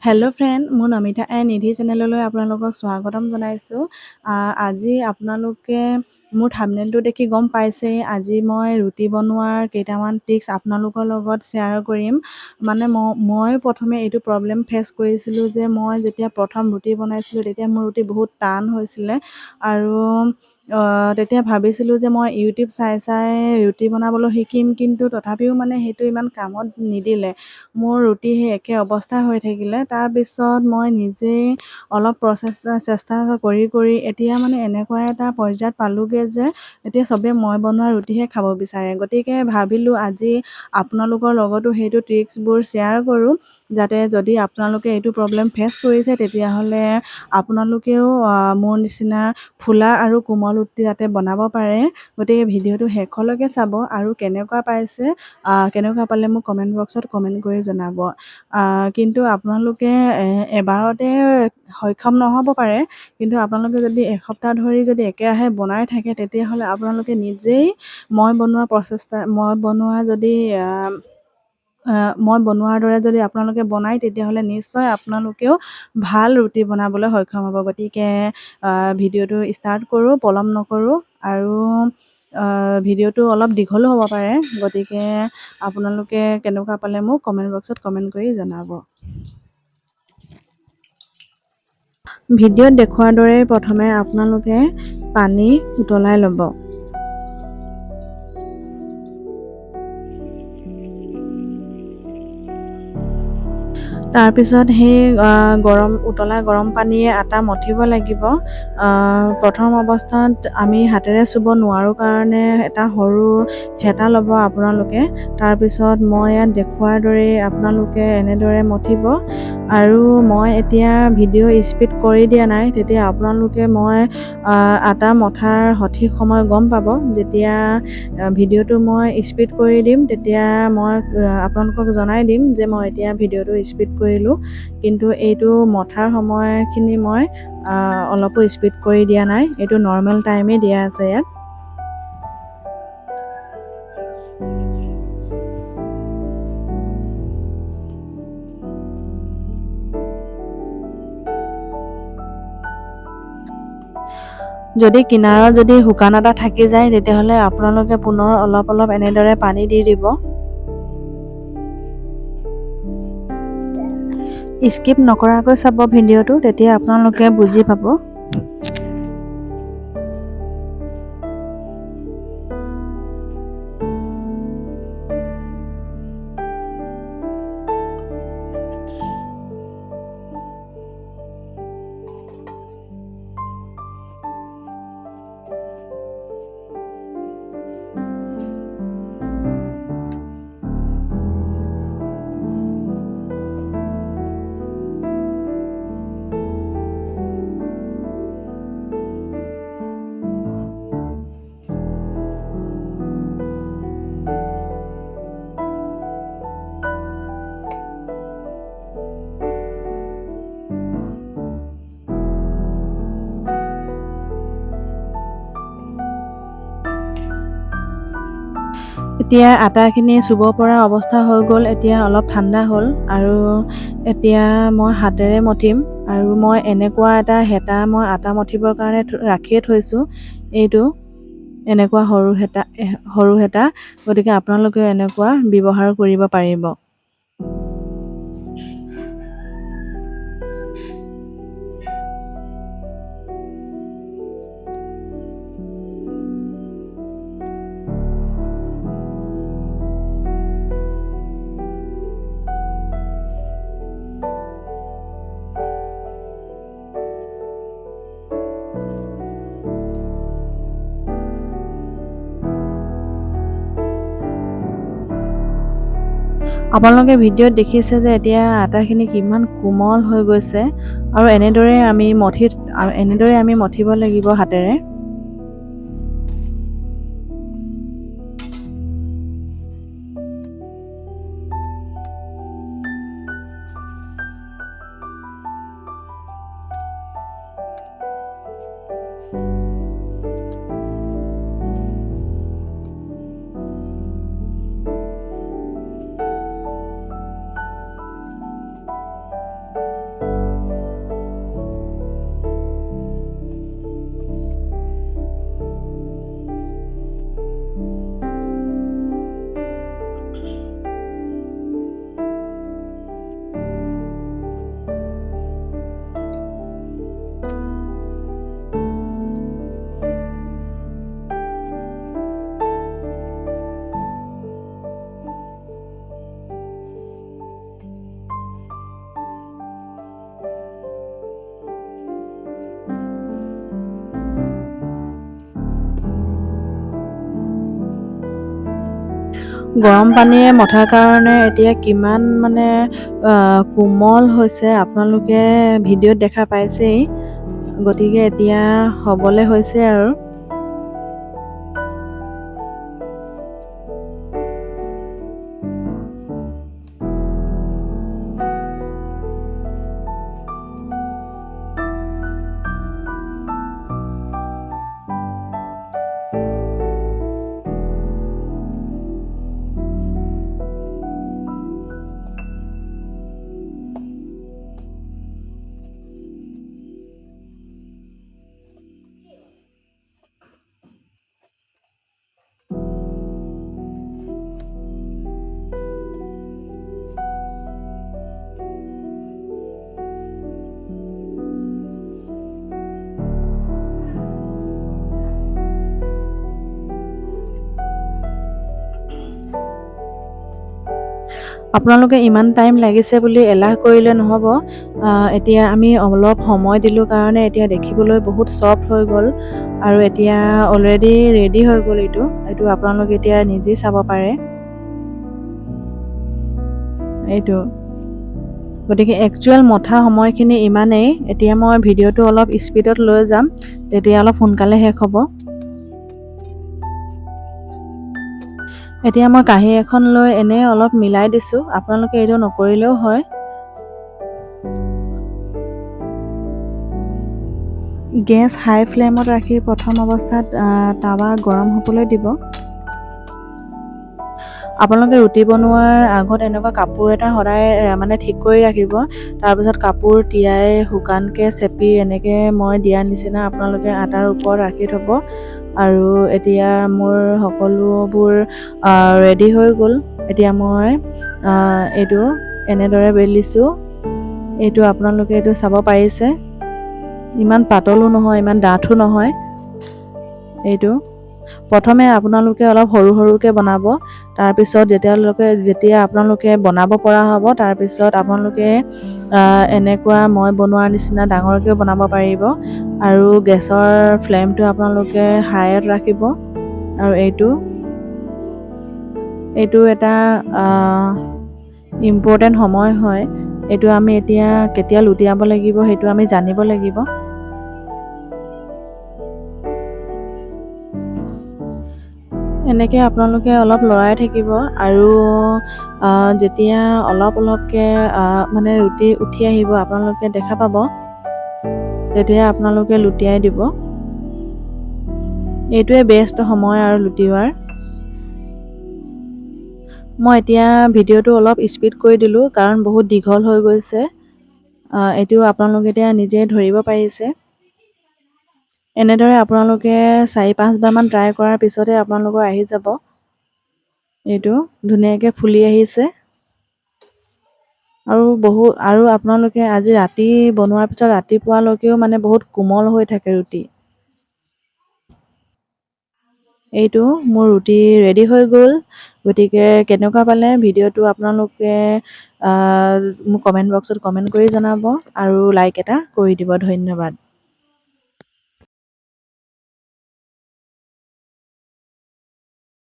Hello' friend, মোৰ Namita and নিধি চেনেললৈ আপোনালোকক স্বাগতম জনাইছোঁ। আজি আপোনালোকে মোৰ থাম্বনেইলটো দেখি গম পাইছেই, আজি মই ৰুটি বনোৱাৰ কেইটামান ট্ৰিক্স আপোনালোকৰ লগত শ্বেয়াৰ কৰিম। মানে মই প্ৰথমে এইটো প্ৰব্লেম ফেচ কৰিছিলোঁ যে মই যেতিয়া প্ৰথম ৰুটি বনাইছিলোঁ তেতিয়া মোৰ ৰুটি বহুত টান হৈছিলে আৰু তেতিয়া ভাবিছিলোঁ যে মই ইউটিউব চাই চাই ৰুটি বনাবলৈ শিকিম, কিন্তু তথাপিও মানে সেইটো ইমান কামত নিদিলে, মোৰ ৰুটি সেই একে অৱস্থা হৈ থাকিলে। তাৰপিছত মই নিজেই অলপ চেষ্টা কৰি কৰি এতিয়া মানে এনেকুৱা এটা পৰ্যায়ত পালোঁগৈ যে এতিয়া চবেই মই বনোৱা ৰুটিহে খাব বিচাৰে। গতিকে ভাবিলোঁ আজি আপোনালোকৰ লগতো সেইটো ট্ৰিক্সবোৰ শ্বেয়াৰ কৰোঁ, যাতে যদি আপোনালোকে এইটো প্ৰব্লেম ফেচ কৰিছে তেতিয়াহ'লে আপোনালোকেও মোৰ নিচিনা ফুলা আৰু কোমল ৰুটি যাতে বনাব পাৰে। গতিকে ভিডিঅ'টো শেষলৈকে চাব আৰু কেনেকুৱা পাইছে, কেনেকুৱা পালে মোক কমেণ্ট বক্সত কমেণ্ট কৰি জনাব। কিন্তু আপোনালোকে এবাৰতে সক্ষম নহ'ব পাৰে, কিন্তু আপোনালোকে যদি এসপ্তাহ ধৰি যদি একেৰাহে বনাই থাকে তেতিয়াহ'লে আপোনালোকে নিজেই মই বনোৱা প্ৰচেষ্টা, মই বনোৱা যদি মই বনোৱাৰ দৰে যদি আপোনালোকে বনায় তেতিয়াহ'লে নিশ্চয় আপোনালোকেও ভাল ৰুটি বনাবলৈ সক্ষম হ'ব। গতিকে ভিডিঅ'টো ষ্টাৰ্ট কৰোঁ, পলম নকৰোঁ। আৰু ভিডিঅ'টো অলপ দীঘলো হ'ব পাৰে, গতিকে আপোনালোকে কেনেকুৱা পালে মোক কমেণ্ট বক্সত কমেণ্ট কৰি জনাব। ভিডিঅ'ত দেখুওৱাৰ দৰে প্ৰথমে আপোনালোকে পানী উতলাই ল'ব। তাৰপিছত সেই গৰম উতলা গৰম পানীয়ে আটা মঠিব লাগিব। প্ৰথম অৱস্থাত আমি হাতেৰে চুব নোৱাৰোঁ কাৰণে এটা সৰু হেতা ল'ব আপোনালোকে। তাৰপিছত মই ইয়াত দেখুওৱাৰ দৰেই আপোনালোকে এনেদৰে মঠিব। আৰু মই এতিয়া ভিডিঅ' স্পীড কৰি দিয়া নাই, তেতিয়া আপোনালোকে মই আটা মঠাৰ সঠিক সময় গম পাব। যেতিয়া ভিডিঅ'টো মই স্পীড কৰি দিম তেতিয়া মই আপোনালোকক জনাই দিম যে মই এতিয়া ভিডিঅ'টো স্পীড কৰিলোঁ, কিন্তু এইটো মঠাৰ সময়খিনি মই অলপো স্পীড কৰি দিয়া নাই, এইটো নৰ্মেল টাইমেই দিয়া আছে ইয়াত। যদি কিনাৰত যদি শুকান আটা থাকি যায় তেতিয়াহ'লে আপোনালোকে পুনৰ অলপ অলপ এনেদৰে পানী দি দিব। স্কিপ নকৰাকৈ চাব ভিডিঅ'টো, তেতিয়া আপোনালোকে বুজি পাব। এতিয়া আটাখিনি চুব পৰা অৱস্থা হৈ গ'ল, এতিয়া অলপ ঠাণ্ডা হ'ল আৰু এতিয়া মই হাতেৰে মঠিম। আৰু মই এনেকুৱা এটা হেতা মই আটা মঠিবৰ কাৰণে ৰাখিয়ে থৈছোঁ, এইটো এনেকুৱা সৰু হেতা, গতিকে আপোনালোকেও এনেকুৱা ব্যৱহাৰ কৰিব পাৰিব। আপোনালোকে ভিডিঅ'ত দেখিছে যে এতিয়া আটাখিনি কিমান কোমল হৈ গৈছে আৰু এনেদৰে আমি মঠিব লাগিব হাতেৰে। গৰম পানীয়ে মথাৰ কাৰণে এতিয়া কিমান মানে কোমল হৈছে আপোনালোকে ভিডিঅ'ত দেখা পাইছেই। গতিকে এতিয়া হ'বলৈ হৈছে আৰু। আপোনালোকে ইমান টাইম লাগিছে বুলি এলাহ কৰিলে নহ'ব। এতিয়া আমি অলপ সময় দিলোঁ কাৰণে এতিয়া দেখিবলৈ বহুত চফ্ট হৈ গ'ল আৰু এতিয়া অলৰেডি ৰেডি হৈ গ'ল। এইটো এইটো আপোনালোকে এতিয়া নিজেই চাব পাৰে এইটো। গতিকে একচুৱেল মথা সময়খিনি ইমানেই। এতিয়া মই ভিডিঅ'টো অলপ স্পীডত লৈ যাম, তেতিয়া অলপ সোনকালে শেষ হ'ব। এতিয়া মই কাঁহী এখন লৈ এনেই অলপ মিলাই দিছোঁ, আপোনালোকে এইটো নকৰিলেও হয়। গেছ হাই ফ্লেমত ৰাখি প্ৰথম অৱস্থাত টাৱা গৰম হ'বলৈ দিব। আপোনালোকে ৰুটি বনোৱাৰ আগত এনেকুৱা কাপোৰ এটা সদায় মানে ঠিক কৰি ৰাখিব। তাৰপিছত কাপোৰ তিয়াই শুকানকৈ চেপি এনেকৈ মই দিয়াৰ নিচিনা আপোনালোকে আটাৰ ওপৰত ৰাখি থ'ব। আৰু এতিয়া মোৰ সকলোবোৰ ৰেডি হৈ গ'ল। এতিয়া মই এইটো এনেদৰে বেলিছোঁ। এইটো আপোনালোকে এইটো চাব পাৰিছে, ইমান পাতলো নহয়, ইমান ডাঠো নহয়। এইটো প্ৰথমে আপোনালোকে অলপ সৰু সৰুকৈ বনাব, তাৰপিছত যেতিয়া আপোনালোকে বনাব পৰা হ'ব তাৰপিছত আপোনালোকে এনেকুৱা মই বনোৱাৰ নিচিনা ডাঙৰকৈও বনাব পাৰিব। আৰু গেছৰ ফ্লেমটো আপোনালোকে হাইত ৰাখিব। আৰু এইটো এইটো এটা ইম্পৰ্টেণ্ট সময় হয়। এইটো আমি এতিয়া কেতিয়া লুটিয়াব লাগিব সেইটো আমি জানিব লাগিব। এনেকৈ আপোনালোকে অলপ লৰাই থাকিব আৰু যেতিয়া অলপ অলপকৈ মানে ৰুটি উঠি আহিব আপোনালোকে দেখা পাব, তেতিয়া আপোনালোকে লুটিয়াই দিব। এইটোৱে বেষ্ট সময় আৰু লুটিওৱাৰ। মই এতিয়া ভিডিঅ'টো অলপ স্পীড কৰি দিলোঁ কাৰণ বহুত দীঘল হৈ গৈছে। এইটো আপোনালোকে এতিয়া নিজে ধৰিব পাৰিছে। এনেদৰে আপোনালোকে 4-5 বাৰমান ট্ৰাই কৰাৰ পিছতে আপোনালোকৰ আহি যাব। এইটো ধুনীয়াকৈ ফুলি আহিছে। আৰু আপোনালোকে আজি ৰাতি বনোৱাৰ পিছত ৰাতিপুৱালৈকেও মানে বহুত কোমল হৈ থাকে ৰুটি। এইটো মোৰ ৰুটি ৰেডি হৈ গ'ল। গতিকে কেনেকুৱা পালে ভিডিঅ'টো আপোনালোকে মোক কমেণ্ট বক্সত কমেণ্ট কৰি জনাব আৰু লাইক এটা কৰি দিব। ধন্যবাদ।